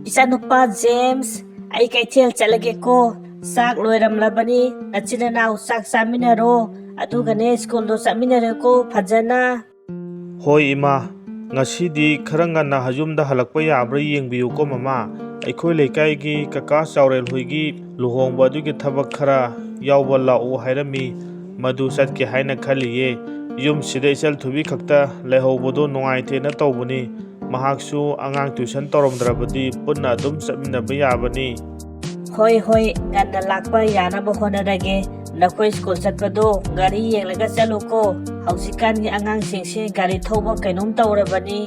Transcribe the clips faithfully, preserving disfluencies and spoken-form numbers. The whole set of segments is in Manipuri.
ꯏꯆꯥꯅꯨꯄꯥ ꯖꯦꯝꯁ, ꯑꯩ ꯀꯩꯊꯦꯜ ꯆꯠꯂꯒꯦꯀꯣ꯫ ꯆꯥꯛ ꯂꯣꯏꯔꯝꯂꯕꯅꯤ꯫ ꯅꯆꯤꯟ ꯅꯅꯥꯎ ꯆꯥꯛ ꯆꯥꯃꯤꯟꯅꯔꯣ, ꯑꯗꯨꯒꯅꯦ ꯁ꯭ꯀꯨꯜꯗꯣ ꯆꯠꯃꯤꯟꯅꯔꯦꯀꯣ ꯐꯖꯅ꯫ ꯍꯣꯏ ꯏꯃꯥ, ꯉꯁꯤꯗꯤ ꯈꯔ ꯉꯟꯅ ꯌꯨꯝꯗ ꯍꯜꯂꯛꯄ ꯌꯥꯕ꯭ꯔꯥ ꯌꯦꯡꯕꯤꯌꯨꯀꯣ ꯃꯃꯥ꯫ ꯑꯩꯈꯣꯏ ꯂꯩꯀꯥꯏꯒꯤ ꯀꯀꯥ ꯆꯥꯎꯔꯦꯜ ꯍꯣꯏꯒꯤ ꯂꯨꯍꯣꯡꯕ ꯑꯗꯨꯒꯤ ꯊꯕꯛ ꯈꯔ ꯌꯥꯎꯕ ꯂꯥꯛꯎ ꯍꯥꯏꯔꯝꯃꯤ꯫ ꯃꯗꯨ ꯆꯠꯀꯦ ꯍꯥꯏꯅ ꯈꯜꯂꯤꯌꯦ꯫ ꯌꯨꯝꯁꯤꯗ ꯏꯆꯜ ꯊꯣꯏꯕꯤ ꯈꯛꯇ ꯂꯩꯍꯧꯕꯗꯣ ꯅꯨꯡꯉꯥꯏꯇꯦꯅ ꯇꯧꯕꯅꯤ꯫ ꯃꯍꯥꯛꯁꯨ ꯑꯉꯥꯡ ꯇ꯭ꯌꯨꯁꯟ ꯇꯧꯔꯝꯗ꯭ꯔꯕꯗꯤ ꯄꯨꯟꯅ ꯑꯗꯨꯝ ꯆꯠꯃꯤꯟꯅꯕ ꯌꯥꯕꯅꯤ꯫ ꯍꯣꯏ ꯍꯣꯏ, ꯉꯟꯅ ꯂꯥꯛꯄ ꯌꯥꯅꯕ ꯍꯣꯠꯅꯔꯒꯦ꯫ ꯅꯈꯣꯏ ꯁ꯭ꯀꯨꯜ ꯆꯠꯄꯗꯣ ꯒꯥꯔꯤ ꯌꯦꯡꯂꯒ ꯆꯠꯂꯨꯀꯣ꯫ ꯍꯧꯖꯤꯛꯀꯥꯟꯒꯤ ꯑꯉꯥꯡꯁꯤꯡꯁꯦ ꯒꯥꯔꯤ ꯊꯧꯕ ꯀꯩꯅꯣꯝ ꯇꯧꯔꯕꯅꯤ꯫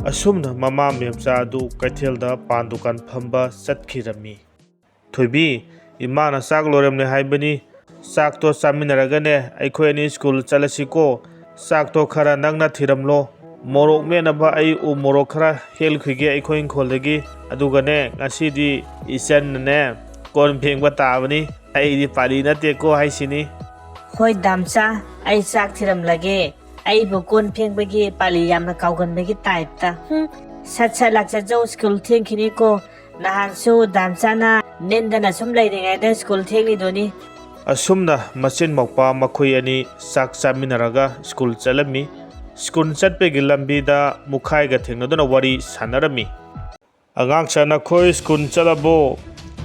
ꯑꯁꯨꯝꯅ ꯃꯃꯥ ꯃꯦꯝꯆꯥ ꯑꯗꯨ ꯀꯩꯊꯦꯜꯗ ꯄꯥꯟ ꯗꯨꯀꯥꯟ ꯐꯝꯕ ꯆꯠꯈꯤꯔꯝꯃꯤ꯫ ꯊꯣꯏꯕꯤ, ꯏꯃꯥꯅ ꯆꯥꯛ ꯂꯣꯏꯔꯝꯂꯦ ꯍꯥꯏꯕꯅꯤ꯫ ꯆꯥꯛꯇꯣ ꯆꯥꯃꯤꯟꯅꯔꯒꯅꯦ ꯑꯩꯈꯣꯏ ꯑꯅꯤ ꯁ꯭ꯀꯨꯜ ꯆꯠꯂꯁꯤꯀꯣ꯫ ꯆꯥꯛꯇꯣ ꯈꯔ ꯅꯪꯅ ꯊꯤꯔꯝꯂꯣ꯫ ꯃꯣꯔꯣꯛ ꯃꯦꯠꯅꯕ ꯑꯩ ꯎ ꯃꯣꯔꯣꯛ ꯈꯔ ꯍꯦꯛꯂꯨꯈꯤꯒꯦ ꯑꯩꯈꯣꯏ ꯏꯪꯈꯣꯜꯗꯒꯤ꯫ ꯑꯗꯨꯒꯅꯦ ꯉꯁꯤꯗꯤ ꯏꯆꯟꯅꯅꯦ ꯀꯣꯟ ꯐꯦꯡꯕ ꯇꯥꯕꯅꯤ꯫ ꯑꯩꯗꯤ ꯄꯥꯂꯤ ꯅꯠꯇꯦꯀꯣ ꯍꯥꯏꯁꯤꯅꯤ꯫ ꯍꯣꯏ ꯗꯥꯝꯆꯥ, ꯑꯩ ꯆꯥꯛ ꯊꯤꯔꯝꯂꯒꯦ꯫ ꯑꯩꯕꯨ ꯀꯣꯟ ꯐꯦꯡꯕꯒꯤ ꯄꯥꯂꯤ ꯌꯥꯝꯅ ꯀꯥꯎꯒꯟꯕꯒꯤ ꯇꯥꯏꯞꯇ꯫ ꯍꯨꯝ, ꯁꯠ ꯁꯠ ꯂꯥꯛꯆꯖꯧ, ꯁ꯭ꯀꯨꯜ ꯊꯦꯡꯈꯤꯅꯤꯀꯣ꯫ ꯅꯍꯥꯟꯁꯨ ꯗꯥꯝꯆꯥꯅ ꯅꯦꯟꯗꯅ ꯁꯨꯝ ꯂꯩꯔꯤꯉꯩꯗ ꯁ꯭ꯀꯨꯜ ꯊꯦꯡꯂꯤꯗꯨꯅꯤ꯫ ꯑꯁꯨꯝꯅ ꯃꯆꯤꯟ ꯃꯧꯄꯥ ꯃꯈꯣꯏ ꯑꯅꯤ ꯆꯥꯛ ꯆꯥꯃꯤꯟꯅꯔꯒ ꯁ꯭ꯀꯨꯜ ꯆꯠꯂꯝꯃꯤ꯫ ꯁ꯭ꯀꯨꯜ ꯆꯠꯄꯒꯤ ꯂꯝꯕꯤꯗ ꯃꯨꯈꯥꯏꯒ ꯊꯦꯡꯅꯗꯨꯅ ꯋꯥꯔꯤ ꯁꯥꯟꯅꯔꯝꯃꯤ꯫ "ꯑꯉꯥꯡꯁꯥ, ꯅꯈꯣꯏ ꯁ꯭ꯀꯨꯜ ꯆꯠꯂꯕꯣ?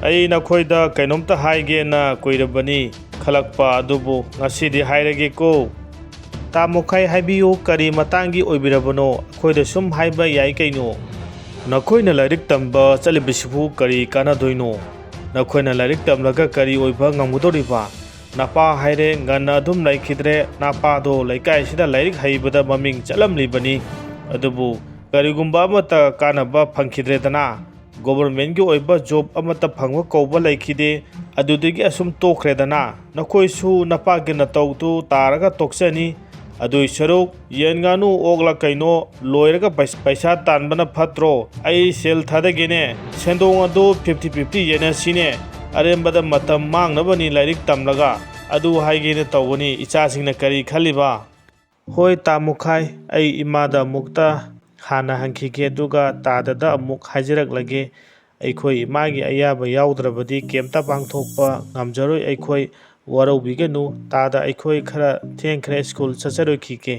ꯑꯩ ꯅꯈꯣꯏꯗ ꯀꯩꯅꯣꯝꯇ ꯍꯥꯏꯒꯦꯅ ꯀꯨꯏꯔꯕꯅꯤ ꯈꯜꯂꯛꯄ ꯑꯗꯨꯕꯨ ꯉꯁꯤꯗꯤ ꯍꯥꯏꯔꯒꯦꯀꯣ꯫" "ꯇꯥ ꯃꯨꯈꯥꯏ, ꯍꯥꯏꯕꯤꯌꯨ, ꯀꯔꯤ ꯃꯇꯥꯡꯒꯤ ꯑꯣꯏꯕꯤꯔꯕꯅꯣ? ꯑꯩꯈꯣꯏꯗ ꯁꯨꯝ ꯍꯥꯏꯕ ꯌꯥꯏ ꯀꯩꯅꯣ꯫ ꯅꯈꯣꯏꯅ ꯂꯥꯏꯔꯤꯛ ꯇꯝꯕ ꯆꯠꯂꯤꯕꯁꯤꯕꯨ ꯀꯔꯤ ꯀꯥꯟꯅꯗꯣꯏꯅꯣ? ꯅꯈꯣꯏꯅ ꯂꯥꯏꯔꯤꯛ ꯇꯝꯂꯒ ꯀꯔꯤ ꯑꯣꯏꯕ ꯉꯝꯒꯗꯧꯔꯤꯕ? ꯅꯄꯥ ꯍꯥꯏꯔꯦ, ꯉꯟꯅ ꯑꯗꯨꯝ ꯂꯩꯈꯤꯗ꯭ꯔꯦ꯫ ꯅꯄꯥꯗꯣ ꯂꯩꯀꯥꯏꯁꯤꯗ ꯂꯥꯏꯔꯤꯛ ꯍꯩꯕꯗ ꯃꯃꯤꯡ ꯆꯠꯂꯝꯂꯤꯕꯅꯤ꯫ ꯑꯗꯨꯕꯨ ꯀꯔꯤꯒꯨꯝꯕ ꯑꯃꯠꯇ ꯀꯥꯟꯅꯕ ꯐꯪꯈꯤꯗ꯭ꯔꯦꯗꯅ꯫ ꯒꯣꯕꯔꯃꯦꯟꯒꯤ ꯑꯣꯏꯕ ꯖꯣꯕ ꯑꯃꯠꯇ ꯐꯪꯕ ꯀꯧꯕ ꯂꯩꯈꯤꯗꯦ꯫ ꯑꯗꯨꯗꯒꯤ ꯑꯁꯨꯝ ꯇꯣꯛꯈ꯭ꯔꯦꯗꯅ꯫ ꯅꯈꯣꯏꯁꯨ ꯅꯄꯥꯒꯤ ꯅꯇꯧꯗꯨ ꯇꯥꯔꯒ ꯇꯣꯛꯆꯅꯤ꯫ ꯑꯗꯨꯏ ꯁꯔꯨꯛ ꯌꯦꯟ ꯉꯥꯅꯨ ꯑꯣꯛꯂ ꯀꯩꯅꯣ ꯂꯣꯏꯔꯒ ꯄꯩꯁ-, ꯄꯩꯁꯥ ꯇꯥꯟꯕꯅ ꯐꯠꯇ꯭ꯔꯣ? ꯑꯩ ꯁꯦꯜ ꯊꯥꯗꯒꯦꯅꯦ꯫ ꯁꯦꯟꯗꯣꯡ ꯑꯗꯨ ꯐꯤꯐꯇꯤ ꯐꯤꯐꯇꯤ ꯌꯦꯟꯅꯁꯤꯅꯦ꯫ ꯑꯔꯦꯝꯕꯗ ꯃꯇꯝ ꯃꯥꯡꯅꯕꯅꯤ ꯂꯥꯏꯔꯤꯛ ꯇꯝꯂꯒ꯫" ꯑꯗꯨ ꯍꯥꯏꯒꯦꯅ ꯇꯧꯕꯅꯤ꯫ ꯏꯆꯥꯁꯤꯡꯅ ꯀꯔꯤ ꯈꯜꯂꯤꯕ? ꯍꯣꯏ ꯇꯥ ꯃꯨꯈꯥꯏ, ꯑꯩ ꯏꯃꯥꯗ ꯑꯃꯨꯛꯇ ꯍꯥꯟꯅ ꯍꯪꯈꯤꯒꯦ, ꯑꯗꯨꯒ ꯇꯥꯗꯗ ꯑꯃꯨꯛ ꯍꯥꯏꯖꯔꯛꯂꯒꯦ꯫ ꯑꯩꯈꯣꯏ ꯏꯃꯥꯒꯤ ꯑꯌꯥꯕ ꯌꯥꯎꯗ꯭ꯔꯕꯗꯤ ꯀꯩꯝꯇ ꯄꯥꯡꯊꯣꯛꯄ ꯉꯝꯖꯔꯣꯏ꯫ ꯑꯩꯈꯣꯏ ꯋꯥꯔꯧꯕꯤꯒꯅꯨ꯫ ꯇꯥꯗ, ꯑꯩꯈꯣꯏ ꯈꯔ ꯊꯦꯡꯈ꯭ꯔꯦ, ꯁ꯭ꯀꯨꯜ ꯆꯠꯆꯔꯨꯈꯤꯒꯦ꯫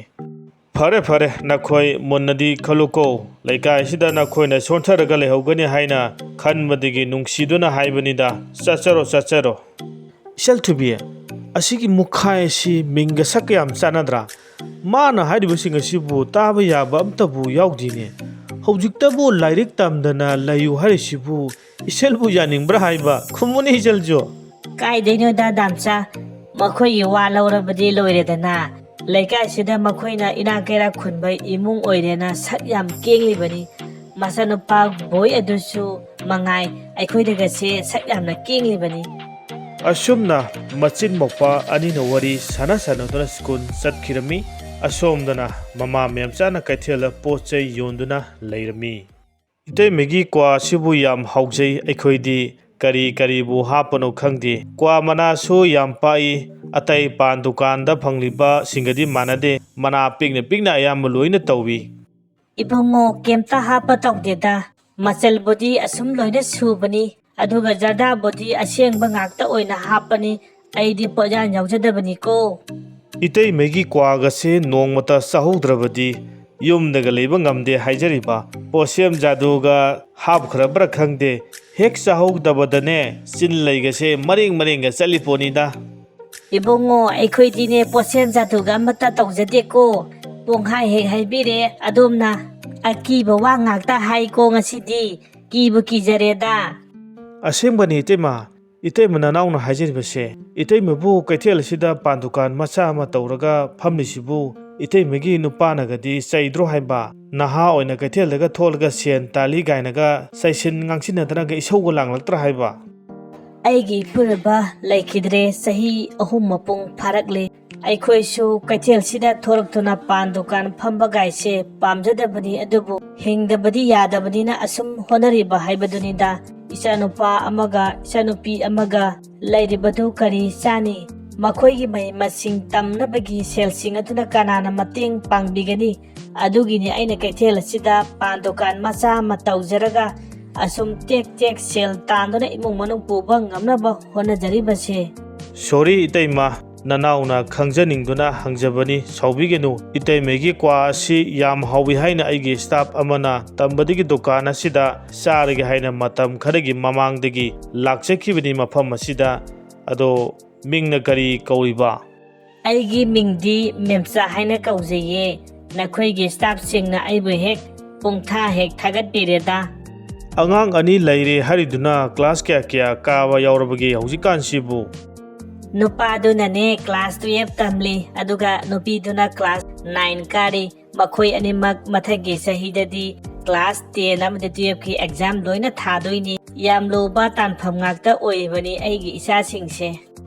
ꯐꯔꯦ, ꯐꯔꯦ, ꯅꯈꯣꯏ ꯃꯨꯟꯅꯗꯤ ꯈꯜꯂꯨꯀꯣ꯫ ꯂꯩꯀꯥꯏꯁꯤꯗ ꯅꯈꯣꯏꯅ ꯁꯣꯟꯊꯔꯒ ꯂꯩꯍꯧꯒꯅꯤ ꯍꯥꯏꯅ ꯈꯟꯕꯗꯒꯤ ꯅꯨꯡꯁꯤꯗꯨꯅ ꯍꯥꯏꯕꯅꯤꯗ꯫ ꯆꯠꯆꯔꯣ, ꯆꯠꯆꯔꯣ꯫ ꯏꯆꯜ ꯊꯣꯏꯕꯤ, ꯑꯁꯤꯒꯤ ꯃꯨꯈꯥꯏ ꯑꯁꯤ ꯃꯤꯡꯒ ꯁꯛꯀ ꯌꯥꯝ ꯆꯥꯟꯅꯗ꯭ꯔꯥ? ꯃꯥꯅ ꯍꯥꯏꯔꯤꯕꯁꯤꯡ ꯑꯁꯤꯕꯨ ꯇꯥꯕ ꯌꯥꯕ ꯑꯝꯇꯕꯨ ꯌꯥꯎꯗꯦꯅꯦ꯫ ꯍꯧꯖꯤꯛꯇꯕꯨ ꯂꯥꯏꯔꯤꯛ ꯇꯝꯗꯅ ꯂꯩꯌꯨ ꯍꯥꯏꯔꯤꯁꯤꯕꯨ ꯏꯆꯜꯕꯨ ꯌꯥꯅꯤꯡꯕ꯭ꯔꯥ ꯍꯥꯏꯕ? ꯈꯨꯝꯃꯨꯅꯦ ꯏꯆꯜꯁꯨ꯫ ꯀꯥꯏꯗꯩꯅꯣꯗ ꯗꯥꯝꯆꯥ, ꯃꯈꯣꯏꯒꯤ ꯋꯥ ꯂꯧꯔꯕꯗꯤ ꯂꯣꯏꯔꯦꯗꯅ꯫ ꯂꯩꯀꯥꯏꯁꯤꯗ ꯃꯈꯣꯏꯅ ꯏꯅꯥꯛ ꯀꯩꯔꯥꯛ ꯈꯨꯟꯕ ꯏꯃꯨꯡ ꯑꯣꯏꯔꯦꯅ ꯁꯛ ꯌꯥꯝ ꯀꯦꯡꯂꯤꯕꯅꯤ꯫ ꯃꯆꯥꯅꯨꯄꯥ ꯕꯣꯏ ꯑꯗꯨꯁꯨ ꯃꯉꯥꯏ, ꯑꯩꯈꯣꯏꯗꯒꯁꯦ ꯁꯛ ꯌꯥꯝꯅ ꯀꯦꯡꯂꯤꯕꯅꯤ꯫ ꯑꯁꯨꯝꯅ ꯃꯆꯤꯟ ꯃꯧꯄꯥ ꯑꯅꯤꯅ ꯋꯥꯔꯤ ꯁꯥꯟꯅ ꯁꯥꯟꯅꯗꯨꯅ ꯁ꯭ꯀꯨꯜ ꯆꯠꯈꯤꯔꯝꯃꯤ꯫ ꯑꯁꯣꯝꯗꯅ ꯃꯃꯥ ꯃꯦꯝꯆꯥꯅ ꯀꯩꯊꯦꯜꯗ ꯄꯣꯠ ꯆꯩ ꯌꯣꯟꯗꯨꯅ ꯂꯩꯔꯝꯃꯤ꯫ ꯏꯇꯩꯃꯒꯤ ꯀ꯭ꯋꯥꯁꯤꯕꯨ ꯌꯥꯝ ꯍꯥꯎꯖꯩ꯫ ꯑꯩꯈꯣꯏꯗꯤ ꯀꯔꯤ ꯀꯔꯤꯕꯨ ꯍꯥꯞꯄꯅꯣ ꯈꯪꯗꯦ꯫ ꯀ꯭ꯋꯥ ꯃꯅꯥꯁꯨ ꯌꯥꯝ ꯄꯥꯛꯏ꯫ ꯑꯇꯩ ꯄꯥꯟ ꯗꯨꯀꯥꯟꯗ ꯐꯪꯂꯤꯕꯁꯤꯡꯒꯗꯤ ꯃꯥꯟꯅꯗꯦ꯫ ꯃꯅꯥ ꯄꯤꯛꯅ ꯄꯤꯛꯅ ꯑꯌꯥꯝꯕ ꯂꯣꯏꯅ ꯇꯧꯏ꯫ ꯏꯕꯨꯡꯉꯣ, ꯀꯩꯝꯇ ꯍꯥꯞꯄ ꯇꯧꯗꯦꯗ꯫ ꯃꯆꯜꯕꯨꯗꯤ ꯑꯁꯨꯝ ꯂꯣꯏꯅ ꯁꯨꯕꯅꯤ, ꯑꯗꯨꯒ ꯖꯔꯗꯥꯕꯨꯗꯤ ꯑꯁꯦꯡꯕ ꯉꯥꯛꯇ ꯑꯣꯏꯅ ꯍꯥꯞꯄꯅꯤ꯫ ꯑꯩꯗꯤ ꯄꯣꯠꯌꯥꯟ ꯌꯥꯎꯖꯗꯕꯅꯤꯀꯣ꯫ ꯏꯇꯩꯃꯒꯤ ꯀ꯭ꯋꯥꯒꯁꯦ ꯅꯣꯡꯃꯇ ꯆꯥꯍꯧꯗ꯭ꯔꯕꯗꯤ ꯌꯨꯝꯗꯒ ꯂꯩꯕ ꯉꯝꯗꯦ ꯍꯥꯏꯖꯔꯤꯕ꯫ ꯄꯣꯠꯁꯦꯝ ꯖꯥꯗꯨꯒ ꯍꯥꯞꯈ꯭ꯔꯕ꯭ꯔꯥ ꯈꯪꯗꯦ, ꯍꯦꯛ ꯆꯥꯍꯧꯗꯕꯗꯅꯦ ꯆꯤꯟ ꯂꯩꯒꯁꯦ ꯃꯔꯦꯡ ꯃꯔꯦꯡꯒ ꯆꯠꯂꯤ ꯄꯣꯠꯅꯤꯗ꯫ ꯏꯕꯨꯡꯉꯣ, ꯑꯩꯈꯣꯏꯗꯤꯅꯦ ꯄꯣꯠꯁꯦꯝ ꯖꯥꯗꯨꯒ ꯑꯃꯠꯇ ꯇꯧꯖꯗꯦꯀꯣ꯫ ꯄꯣꯡꯍꯥꯏ ꯍꯦꯛ ꯍꯥꯏꯕꯤꯔꯦ ꯑꯗꯣꯝꯅ꯫ ꯑꯀꯤꯕ ꯋꯥ ꯉꯥꯛꯇ ꯍꯥꯏꯀꯣ ꯉꯁꯤꯗꯤ꯫ ꯀꯤꯕꯨ ꯀꯤꯖꯔꯦꯗ꯫ ꯑꯁꯦꯡꯕꯅꯤ ꯏꯇꯩꯃ, ꯏꯇꯩꯃ ꯅꯅꯥꯎꯅ ꯍꯥꯏꯖꯔꯤꯕꯁꯦ꯫ ꯏꯇꯩꯃꯕꯨ ꯀꯩꯊꯦꯜ ꯑꯁꯤꯗ ꯄꯥꯟ ꯗꯨꯀꯥꯟ ꯃꯆꯥ ꯑꯃ ꯇꯧꯔꯒ ꯐꯝꯂꯤꯁꯤꯕꯨ ꯏꯇꯩꯃꯒꯤ ꯅꯨꯄꯥꯅꯒꯗꯤ ꯆꯩꯗ꯭ꯔꯣ ꯍꯥꯏꯕ? ꯅꯍꯥ ꯑꯣꯏꯅ ꯀꯩꯊꯦꯜꯗꯒ ꯊꯣꯛꯂꯒ ꯁꯦꯟ ꯇꯥꯜꯂꯤ ꯀꯥꯏꯅꯒ ꯆꯩꯁꯤꯟ ꯉꯥꯡꯁꯤꯟꯅꯗꯅꯒ ꯏꯁꯧꯒ ꯂꯥꯡꯂꯛꯇ꯭ꯔꯥ ꯍꯥꯏꯕ? ꯑꯩꯒꯤ ꯏꯄꯨꯔꯣꯏꯕ ꯂꯩꯈꯤꯗ꯭ꯔꯦ, ꯆꯍꯤ ꯑꯍꯨꯝ ꯃꯄꯨꯡ ꯐꯥꯔꯛꯂꯦ꯫ ꯑꯩꯈꯣꯏꯁꯨ ꯀꯩꯊꯦꯜꯁꯤꯗ ꯊꯣꯔꯛꯇꯨꯅ ꯄꯥꯟ ꯗꯨꯀꯥꯟ ꯐꯝꯕꯒꯥꯏꯁꯦ ꯄꯥꯝꯖꯗꯕꯅꯤ, ꯑꯗꯨꯕꯨ ꯍꯤꯡꯗꯕꯗꯤ ꯌꯥꯗꯕꯅꯤꯅ ꯑꯁꯨꯝ ꯍꯣꯠꯅꯔꯤꯕ ꯍꯥꯏꯕꯗꯨꯅꯤꯗ꯫ ꯏꯆꯥꯅꯨꯄꯥ ꯑꯃꯒ ꯏꯆꯥꯅꯨꯄꯤ ꯑꯃꯒ ꯂꯩꯔꯤꯕꯗꯨ ꯀꯔꯤ ꯆꯥꯅꯤ? ꯃꯈꯣꯏꯒꯤ ꯃꯍꯩ ꯃꯁꯤꯡ ꯇꯝꯅꯕꯒꯤ ꯁꯦꯜꯁꯤꯡ ꯑꯗꯨꯅ ꯀꯅꯥꯅ ꯃꯇꯦꯡ ꯄꯥꯡꯕꯤꯒꯅꯤ? ꯑꯗꯨꯒꯤꯅꯤ ꯑꯩꯅ ꯀꯩꯊꯦꯜ ꯑꯁꯤꯗ ꯄꯥꯟ ꯗꯨꯀꯥꯟ ꯃꯆꯥ ꯑꯃ ꯇꯧꯖꯔꯒ ꯑꯁꯨꯝ ꯇꯦꯛ ꯇꯦꯛ ꯁꯦꯜ ꯇꯥꯟꯗꯨꯅ ꯏꯃꯨꯡ ꯃꯅꯨꯡ ꯄꯨꯕ ꯉꯝꯅꯕ ꯍꯣꯠꯅꯖꯔꯤꯕꯁꯦ꯫ ꯁꯣꯔꯤ ꯏꯇꯩꯃ, ꯅꯅꯥꯎꯅ ꯈꯪꯖꯅꯤꯡꯗꯨꯅ ꯍꯪꯖꯕꯅꯤ, ꯁꯥꯎꯕꯤꯒꯅꯨ꯫ ꯏꯇꯩꯃꯒꯤ ꯀ꯭ꯋꯥ ꯑꯁꯤ ꯌꯥꯝ ꯍꯥꯎꯏ ꯍꯥꯏꯅ ꯑꯩꯒꯤ ꯁ꯭ꯇꯥꯐ ꯑꯃꯅ ꯇꯝꯕꯗꯒꯤ ꯗꯨꯀꯥꯟ ꯑꯁꯤꯗ ꯆꯥꯔꯒꯦ ꯍꯥꯏꯅ ꯃꯇꯝ ꯈꯔꯒꯤ ꯃꯃꯥꯡꯗꯒꯤ ꯂꯥꯛꯆꯈꯤꯕꯅꯤ ꯃꯐꯝ ꯑꯁꯤꯗ꯫ ꯑꯗꯣ ꯃꯤꯡꯅ ꯀꯔꯤ ꯀꯧꯔꯤꯕ? ꯑꯩꯒꯤ ꯃꯤꯡꯗꯤ ꯃꯦꯝꯆꯥ ꯍꯥꯏꯅ ꯀꯧꯖꯩꯌꯦ꯫ ꯅꯈꯣꯏꯒꯤ ꯁ꯭ꯇꯥꯐꯁꯤꯡꯅ ꯑꯩꯕꯨ ꯍꯦꯛ ꯄꯨꯡꯊꯥ ꯍꯦꯛ ꯊꯥꯒꯠꯄꯤꯔꯦꯗ꯫ ꯑꯉꯥꯡ ꯑꯅꯤ ꯂꯩꯔꯦ ꯍꯥꯏꯔꯤꯗꯨꯅ ꯀ꯭ꯂꯥꯁ ꯀꯌꯥ ꯀꯌꯥ ꯀꯥꯕ ꯌꯥꯎꯔꯕꯒꯦ ꯍꯧꯖꯤꯛꯀꯥꯟꯁꯤꯕꯨ? ꯅꯨꯄꯥꯗꯨꯅꯅꯦ ꯀ꯭ꯂꯥꯁ ꯇꯨꯌꯦꯜꯐ ꯇꯝꯂꯤ, ꯑꯗꯨꯒ ꯅꯨꯄꯤꯗꯨꯅ ꯀ꯭ꯂꯥꯁ ꯅꯥꯏꯟ ꯀꯥꯔꯤ꯫ ꯃꯈꯣꯏ ꯑꯅꯤꯃꯛ ꯃꯊꯪꯒꯤ ꯆꯍꯤꯗꯗꯤ ꯀ꯭ꯂꯥꯁ ꯇꯦꯟ ꯑꯃꯗꯤ ꯇꯨꯌꯦꯜꯐꯀꯤ ꯑꯦꯛꯖꯥꯝ ꯂꯣꯏꯅ ꯊꯥꯗꯣꯏꯅꯤ꯫ ꯌꯥꯝ ꯂꯨꯕ ꯇꯥꯟꯐꯝ ꯉꯥꯛꯇ ꯑꯣꯏꯔꯤꯕꯅꯤ ꯑꯩꯒꯤ ꯏꯆꯥꯁꯤꯡꯁꯦ꯫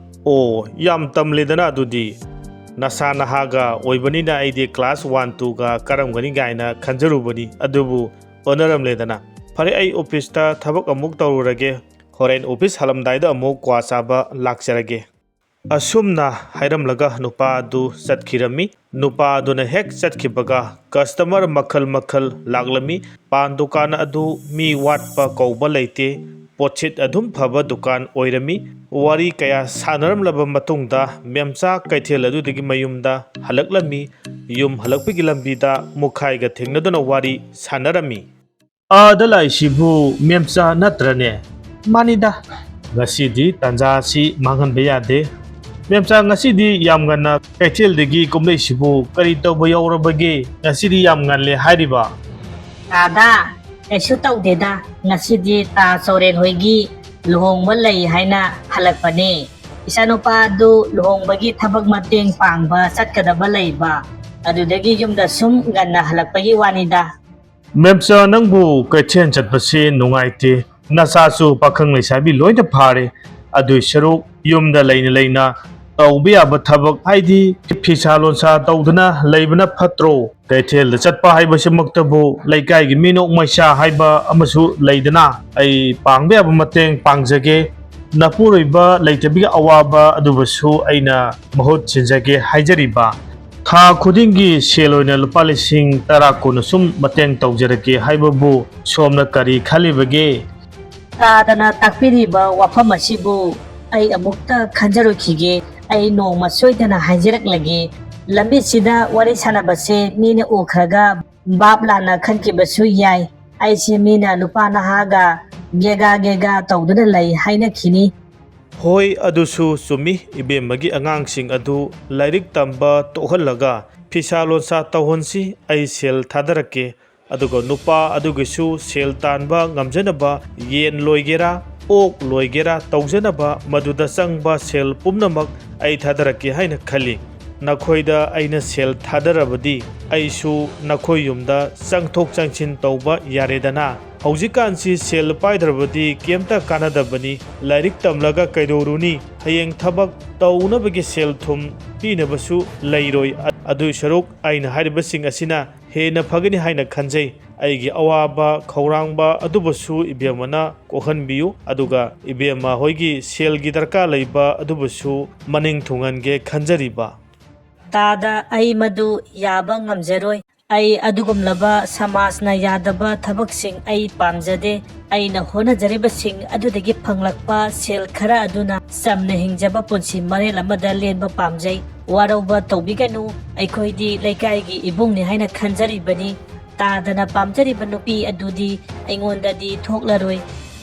ꯑꯣ, ꯌꯥꯝ ꯇꯝꯂꯦꯗꯅ ꯑꯗꯨꯗꯤ꯫ ꯅꯁꯥ ꯅꯍꯥꯒ ꯑꯣꯏꯕꯅꯤꯅ ꯑꯩꯗꯤ ꯀ꯭ꯂꯥꯁ ꯋꯥꯟ ꯇꯨꯒ ꯀꯥꯔꯝꯒꯅꯤ ꯀꯥꯏꯅ ꯈꯟꯖꯔꯨꯕꯅꯤ, ꯑꯗꯨꯕꯨ ꯑꯣꯟꯅꯔꯝꯂꯦꯗꯅ꯫ ꯐꯔꯦ, ꯑꯩ ꯑꯣꯐꯤꯁꯇ ꯊꯕꯛ ꯑꯃꯨꯛ ꯇꯧꯔꯨꯔꯒꯦ꯫ ꯍꯣꯔꯦꯟ ꯑꯣꯐꯤꯁ ꯍꯜꯂꯝꯗꯥꯏꯗ ꯑꯃꯨꯛ ꯀ꯭ꯋꯥ ꯆꯥꯕ ꯂꯥꯛꯆꯔꯒꯦ꯫ ꯑꯁꯨꯝꯅ ꯍꯥꯏꯔꯝꯂꯒ ꯅꯨꯄꯥ ꯑꯗꯨ ꯆꯠꯈꯤꯔꯝꯃꯤ꯫ ꯅꯨꯄꯥ ꯑꯗꯨꯅ ꯍꯦꯛ ꯆꯠꯈꯤꯕꯒ ꯀꯁꯇꯃꯔ ꯃꯈꯜ ꯃꯈꯜ ꯂꯥꯛꯂꯝꯃꯤ꯫ ꯄꯥꯟ ꯗꯨꯀꯥꯟ ꯑꯗꯨ ꯃꯤ ꯋꯥꯠꯄ ꯀꯧꯕ ꯂꯩꯇꯦ꯫ ꯄꯣꯠꯁꯤꯠ ꯑꯗꯨꯝ ꯐꯕ ꯗꯨꯀꯥꯟ ꯑꯣꯏꯔꯝꯃꯤ꯫ ꯋꯥꯔꯤ ꯀꯌꯥ ꯁꯥꯟꯅꯔꯝꯂꯕ ꯃꯇꯨꯡꯗ ꯃꯦꯝꯆꯥ ꯀꯩꯊꯦꯜ ꯑꯗꯨꯗꯒꯤ ꯃꯌꯨꯝꯗ ꯍꯜꯂꯛꯂꯝꯃꯤ꯫ ꯌꯨꯝ ꯍꯜꯂꯛꯄꯒꯤ ꯂꯝꯕꯤꯗ ꯃꯨꯈꯥꯏꯒ ꯊꯦꯡꯅꯗꯨꯅ ꯋꯥꯔꯤ ꯁꯥꯟꯅꯔꯝꯃꯤ꯫ ꯑꯥꯗ ꯂꯥꯛꯏꯁꯤꯕꯨ ꯃꯦꯝꯆꯥ ꯅꯠꯇ꯭ꯔꯅꯦ? ꯃꯥꯅꯤꯗ꯫ ꯉꯁꯤꯗꯤ ꯇꯥꯟꯖꯥ ꯑꯁꯤ ꯃꯥꯡꯍꯟꯕ ꯌꯥꯗꯦ꯫ ꯃꯦꯝꯆꯥ, ꯉꯁꯤꯗꯤ ꯌꯥꯝ ꯉꯟꯅ ꯀꯩꯊꯦꯜꯗꯒꯤ ꯀꯨꯝꯂꯛꯏꯁꯤꯕꯨ ꯀꯔꯤ ꯇꯧꯕ ꯌꯥꯎꯔꯕꯒꯦ? ꯉꯁꯤꯗꯤ ꯌꯥꯝ ꯉꯜꯂꯦ ꯍꯥꯏꯔꯤꯕ? ꯇꯥꯗ, ꯀꯩꯁꯨ ꯇꯧꯗꯦꯗ꯫ ꯉꯁꯤꯗꯤ ꯇꯥ ꯆꯧꯔꯦꯟ ꯍꯣꯏꯒꯤ ꯂꯨꯍꯣꯡꯕ ꯂꯩ ꯍꯥꯏꯅ ꯍꯜꯂꯛꯄꯅꯦ꯫ ꯏꯆꯥꯅꯨꯄꯥ ꯑꯗꯨ ꯂꯨꯍꯣꯡꯕꯒꯤ ꯊꯕꯛ ꯃꯇꯦꯡ ꯄꯥꯡꯕ ꯆꯠꯀꯗꯕ ꯂꯩꯕ, ꯑꯗꯨꯗꯒꯤ ꯌꯨꯝꯗ ꯁꯨꯝ ꯉꯟꯅ ꯍꯜꯂꯛꯄꯒꯤ ꯋꯥꯅꯤꯗ꯫ ꯃꯦꯝꯆꯥ, ꯅꯪꯕꯨ ꯀꯩꯊꯦꯜ ꯆꯠꯄꯁꯦ ꯅꯨꯡꯉꯥꯏꯇꯦ꯫ ꯅꯆꯥꯁꯨ ꯄꯥꯈꯪ ꯂꯩꯁꯥꯕꯤ ꯂꯣꯏꯅ ꯐꯥꯔꯦ꯫ ꯑꯗꯨꯏ ꯁꯔꯨꯛ ꯌꯨꯝꯗ ꯂꯩꯅ ꯂꯩꯅ ꯇꯧꯕ ꯌꯥꯕ ꯊꯕꯛ, ꯍꯥꯏꯗꯤ ꯐꯤꯁꯥ ꯂꯣꯟꯁꯥ ꯇꯧꯗꯅ ꯂꯩꯕꯅ ꯐꯠꯇ꯭ꯔꯣ? ꯀꯩꯊꯦꯜꯗ ꯆꯠꯄ ꯍꯥꯏꯕꯁꯤꯃꯛꯇꯕꯨ ꯂꯩꯀꯥꯏꯒꯤ ꯃꯤꯅꯣꯛ ꯃꯩꯁꯥ ꯍꯥꯏꯕ ꯑꯃꯁꯨ ꯂꯩꯗꯅ, ꯑꯩ ꯄꯥꯡꯕ ꯌꯥꯕ ꯃꯇꯦꯡ ꯄꯥꯡꯖꯒꯦ꯫ ꯅꯄꯨꯔꯣꯏꯕ ꯂꯩꯇꯕꯒꯤ ꯑꯋꯥꯕ ꯑꯗꯨꯕꯨꯁꯨ ꯑꯩꯅ ꯃꯍꯨꯠ ꯁꯤꯟꯖꯒꯦ ꯍꯥꯏꯖꯔꯤꯕ꯫ ꯊꯥ ꯈꯨꯗꯤꯡꯒꯤ ꯁꯦꯜ ꯑꯣꯏꯅ ꯂꯨꯄꯥ ꯂꯤꯁꯤꯡ ꯇꯔꯥ ꯀꯨꯟ ꯁꯨꯝ ꯃꯇꯦꯡ ꯇꯧꯖꯔꯛꯀꯦ ꯍꯥꯏꯕꯕꯨ ꯁꯣꯝꯅ ꯀꯔꯤ ꯈꯜꯂꯤꯕꯒꯦ? ꯇꯥꯗꯅ ꯇꯥꯛꯄꯤꯔꯤꯕ ꯋꯥꯐꯝ ꯑꯁꯤꯕꯨ ꯑꯩ ꯑꯃꯨꯛꯇ ꯈꯟꯖꯔꯨꯈꯤꯒꯦ꯫ ꯑꯩ ꯅꯣꯡꯃ ꯁꯣꯏꯗꯅ ꯍꯥꯏꯖꯔꯛꯂꯒꯦ꯫ ꯂꯝꯕꯤꯁꯤꯗ ꯋꯥꯔꯤ ꯁꯥꯟꯅꯕꯁꯦ ꯃꯤꯅ ꯎꯈ꯭ꯔꯒ ꯚꯥꯞ ꯂꯥꯟꯅ ꯈꯟꯈꯤꯕꯁꯨ ꯌꯥꯏ꯫ ꯑꯩꯁꯦ ꯃꯤꯅ ꯅꯨꯄꯥ ꯅꯍꯥꯒ ꯒꯦꯒꯥ ꯒꯦꯒꯥ ꯇꯧꯗꯨꯅ ꯂꯩ ꯍꯥꯏꯅꯈꯤꯅꯤ꯫ ꯍꯣꯏ, ꯑꯗꯨꯁꯨ ꯆꯨꯝꯃꯤ꯫ ꯏꯕꯦꯝꯃꯒꯤ ꯑꯉꯥꯡꯁꯤꯡ ꯑꯗꯨ ꯂꯥꯏꯔꯤꯛ ꯇꯝꯕ ꯇꯣꯛꯍꯜꯂꯒ ꯐꯤꯁꯥ ꯂꯣꯟꯁꯥ ꯇꯧꯍꯟꯁꯤ꯫ ꯑꯩ ꯁꯦꯜ ꯊꯥꯗꯔꯛꯀꯦ꯫ ꯑꯗꯨꯒ ꯅꯨꯄꯥ ꯑꯗꯨꯒꯤꯁꯨ ꯁꯦꯜ ꯇꯥꯟꯕ ꯉꯝꯖꯅꯕ ꯌꯦꯟ ꯂꯣꯏꯒꯦꯔꯥ, ꯑꯣꯛ ꯂꯣꯏꯒꯦꯔꯥ ꯇꯧꯖꯅꯕ ꯃꯗꯨꯗ ꯆꯪꯕ ꯁꯦꯜ ꯄꯨꯝꯅꯃꯛ ꯑꯩ ꯊꯥꯗꯔꯛꯀꯦ ꯍꯥꯏꯅ ꯈꯜꯂꯤ꯫ ꯅꯈꯣꯏꯗ ꯑꯩꯅ ꯁꯦꯜ ꯊꯥꯗꯔꯕꯗꯤ ꯑꯩꯁꯨ ꯅꯈꯣꯏ ꯌꯨꯝꯗ ꯆꯪꯊꯣꯛ ꯆꯪꯁꯤꯟ ꯇꯧꯕ ꯌꯥꯔꯦꯗꯅ꯫ ꯍꯧꯖꯤꯛꯀꯥꯟꯁꯤ ꯁꯦꯜ ꯄꯥꯏꯗ꯭ꯔꯕꯗꯤ ꯀꯩꯝꯇ ꯀꯥꯟꯅꯗꯕꯅꯤ꯫ ꯂꯥꯏꯔꯤꯛ ꯇꯝꯂꯒ ꯀꯩꯗꯧꯔꯨꯅꯤ? ꯍꯌꯦꯡ ꯊꯕꯛ ꯇꯧꯅꯕꯒꯤ ꯁꯦꯜ ꯊꯨꯝ ꯄꯤꯅꯕꯁꯨ ꯂꯩꯔꯣꯏ꯫ ꯑꯗꯨꯏ ꯁꯔꯨꯛ ꯑꯩꯅ ꯍꯥꯏꯔꯤꯕꯁꯤꯡ ꯑꯁꯤꯅ ꯍꯦꯟꯅ ꯐꯒꯅꯤ ꯍꯥꯏꯅ ꯈꯟꯖꯩ꯫ ꯑꯩꯒꯤ ꯑꯋꯥꯕ ꯈꯧꯔꯥꯡꯕ ꯑꯗꯨꯕꯨꯁꯨ ꯏꯕꯦꯝꯃꯅ ꯀꯣꯛꯍꯟꯕꯤꯌꯨ, ꯑꯗꯨꯒ ꯏꯕꯦꯝꯃ ꯍꯣꯏꯒꯤ ꯁꯦꯜꯒꯤ ꯗꯔꯀꯥꯔ ꯂꯩꯕ ꯑꯗꯨꯕꯨꯁꯨ ꯃꯅꯤꯡ ꯊꯨꯡꯍꯟꯒꯦ ꯈꯟꯖꯔꯤꯕ꯫ ꯇꯥꯗ, ꯑꯩ ꯃꯗꯨ ꯌꯥꯕ ꯉꯝꯖꯔꯣꯏ꯫ ꯑꯩ ꯑꯗꯨꯒꯨꯝꯂꯕ ꯁꯃꯥꯖꯅ ꯌꯥꯗꯕ ꯊꯕꯛꯁꯤꯡ ꯑꯩ ꯄꯥꯝꯖꯗꯦ꯫ ꯑꯩꯅ ꯍꯣꯠꯅꯖꯔꯤꯕꯁꯤꯡ ꯑꯗꯨꯗꯒꯤ ꯐꯪꯂꯛꯄ ꯁꯦꯜ ꯈꯔ ꯑꯗꯨꯅ ꯆꯝꯅ ꯍꯤꯡꯖꯕ ꯄꯨꯟꯁꯤ ꯃꯔꯦꯜ ꯑꯃꯗ ꯂꯦꯟꯕ ꯄꯥꯝꯖꯩ꯫ ꯋꯥꯔꯧꯕ ꯇꯧꯕꯤꯒꯅꯨ, ꯑꯩꯈꯣꯏꯗꯤ ꯂꯩꯀꯥꯏꯒꯤ ꯏꯕꯨꯡꯅꯤ ꯍꯥꯏꯅ ꯈꯟꯖꯔꯤꯕꯅꯤ꯫ ꯇꯥꯗꯅ ꯄꯥꯝꯖꯔꯤꯕ ꯅꯨꯄꯤ ꯑꯗꯨꯗꯤ ꯑꯩꯉꯣꯟꯗꯗꯤ ꯊꯣꯛꯂꯔꯣꯏ꯫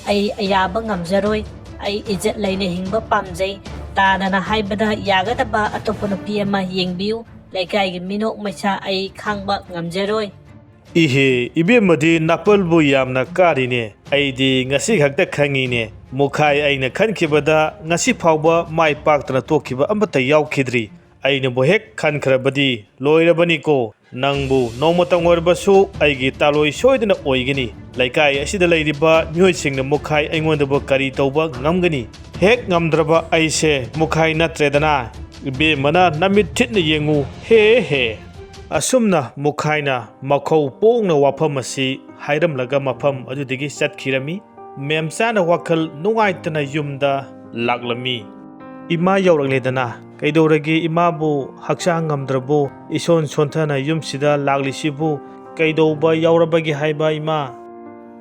ꯑꯩ ꯑꯌꯥꯕ ꯉꯝꯖꯔꯣꯏ꯫ ꯑꯩ ꯏꯖꯠ ꯂꯩꯅ ꯍꯤꯡꯕ ꯄꯥꯝꯖꯩ꯫ ꯇꯥꯗꯅ ꯍꯥꯏꯕꯗ ꯌꯥꯒꯗꯕ ꯑꯇꯣꯞꯄ ꯅꯨꯄꯤ ꯑꯃ ꯌꯦꯡꯕꯤꯌꯨ꯫ ꯂꯩꯀꯥꯏꯒꯤ ꯃꯤꯅꯣꯛ ꯃꯩꯁꯥ ꯑꯩ ꯈꯥꯡꯕ ꯉꯝꯖꯔꯣꯏ꯫ ꯏꯍꯦ, ꯏꯕꯦꯝꯃꯗꯤ ꯅꯥꯄꯜꯕꯨ ꯌꯥꯝꯅ ꯀꯥꯔꯤꯅꯦ꯫ ꯑꯩꯗꯤ ꯉꯁꯤ ꯈꯛꯇ ꯈꯪꯉꯤꯅꯦ꯫ ꯃꯨꯈꯥꯏ ꯑꯩꯅ ꯈꯟꯈꯤꯕꯗ ꯉꯁꯤ ꯐꯥꯎꯕ ꯃꯥꯏ ꯄꯥꯛꯇꯅ ꯇꯣꯛꯈꯤꯕ ꯑꯃꯠꯇ ꯌꯥꯎꯈꯤꯗ꯭ꯔꯤ꯫ ꯑꯩꯅꯕꯨ ꯍꯦꯛ ꯈꯟꯈ꯭ꯔꯕꯗꯤ ꯂꯣꯏꯔꯕꯅꯤꯀꯣ꯫ ꯅꯪꯕꯨ ꯅꯣꯡꯃꯇꯪ ꯑꯣꯏꯔꯕꯁꯨ ꯑꯩꯒꯤ ꯇꯥꯂꯣꯏ ꯁꯣꯏꯗꯅ ꯑꯣꯏꯒꯅꯤ꯫ ꯂꯩꯀꯥꯏ ꯑꯁꯤꯗ ꯂꯩꯔꯤꯕ ꯃꯤꯑꯣꯏꯁꯤꯡꯅ ꯃꯨꯈꯥꯏ ꯑꯩꯉꯣꯟꯗꯕꯨ ꯀꯔꯤ ꯇꯧꯕ ꯉꯝꯒꯅꯤ? ꯍꯦꯛ ꯉꯝꯗ꯭ꯔꯕ ꯑꯩꯁꯦ ꯃꯨꯈꯥꯏ ꯅꯠꯇ꯭ꯔꯦꯗꯅ꯫ ꯏꯕꯦꯝꯃꯅ ꯅꯃꯤꯠ ꯊꯤꯠꯅ ꯌꯦꯡꯉꯨ꯫ ꯍꯦ ꯍꯦ꯫ ꯑꯁꯨꯝꯅ ꯃꯨꯈꯥꯏꯅ ꯃꯈꯧ ꯄꯣꯡꯅ ꯋꯥꯐꯝ ꯑꯁꯤ ꯍꯥꯏꯔꯝꯂꯒ ꯃꯐꯝ ꯑꯗꯨꯗꯒꯤ ꯆꯠꯈꯤꯔꯝꯃꯤ꯫ ꯃꯦꯝꯆꯥꯅ ꯋꯥꯈꯜ ꯅꯨꯡꯉꯥꯏꯇꯅ ꯌꯨꯝꯗ ꯂꯥꯛꯂꯝꯃꯤ꯫ "ꯏꯃꯥ ꯌꯧꯔꯛꯂꯦꯗꯅ, ꯀꯩꯗꯧꯔꯒꯦ? ꯏꯃꯥꯕꯨ ꯍꯛꯆꯥꯡ ꯉꯝꯗ꯭ꯔꯕꯣ? ꯏꯁꯣꯟ ꯁꯣꯟꯊꯅ ꯌꯨꯝꯁꯤꯗ ꯂꯥꯛꯂꯤꯁꯤꯕꯨ ꯀꯩꯗꯧꯕ ꯌꯥꯎꯔꯕꯒꯦ ꯍꯥꯏꯕ, ꯏꯃꯥ?"